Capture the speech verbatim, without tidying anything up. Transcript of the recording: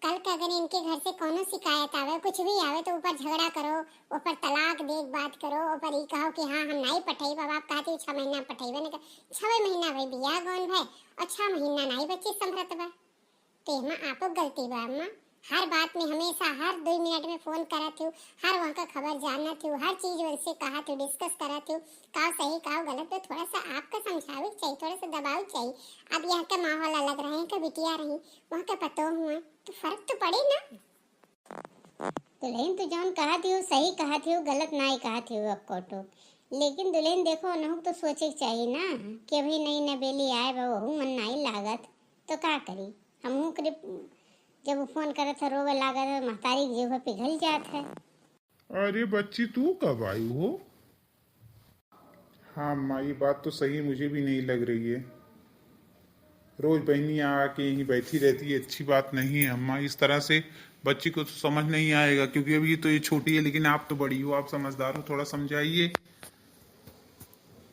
कल के अगर इनके घर से कौनो शिकायत आवे, कुछ भी आवे, तो ऊपर झगड़ा करो, ऊपर तलाक दे के बात करो, ऊपर ई कहो कि हाँ, हम नाई पठइब। अब आप कहती हो छह महीना पठइबे न कर, छवे महीना भई बियाह गौन भय और छह महीना नाई बच्ची संभरत बा। तो एमा आपो गलती बा अम्मा। हर बात में हमेशा हर दो मिनट में फोन करत हो, हर वहाँ का खबर जानत हो, हर चीज उनसे कहत हो, डिस्कस करत हो, का सही का गलत, तो थोड़ा सा आपका समझावे के चाहिए, थोड़ा सा दबाव चाहिए। अब यहाँ का माहौल अलग रहे, यहाँ का बिटिया रही, वहाँ का पतोह हुआ, तो फर्क तो पड़े ना। दुल्हन, तू जौन कहत हो सही कहत हो, गलत नाई कहत हो अब कोटो। लेकिन दुल्हन देखो, उन्हों तो सोचे के चाहिए ना कि अभी नई नवेली आए बा, वहू मन नाई लागत, तो का करी? हमहू करे, जब वो फोन करत है, रोवे लागत है, महतारी के जीव पिघल जात है। अरे बच्ची, तू कब आई हो? हाँ अम्मा, ये बात तो सही मुझे भी नहीं लग रही है। रोज बहनी आके यहीं बैठी रहती है, अच्छी बात नहीं है अम्मा। इस तरह से बच्ची को तो समझ नहीं आएगा, क्योंकि अभी तो ये छोटी है, लेकिन आप तो बड़ी हो, आप समझदार हो, थोड़ा समझाइए।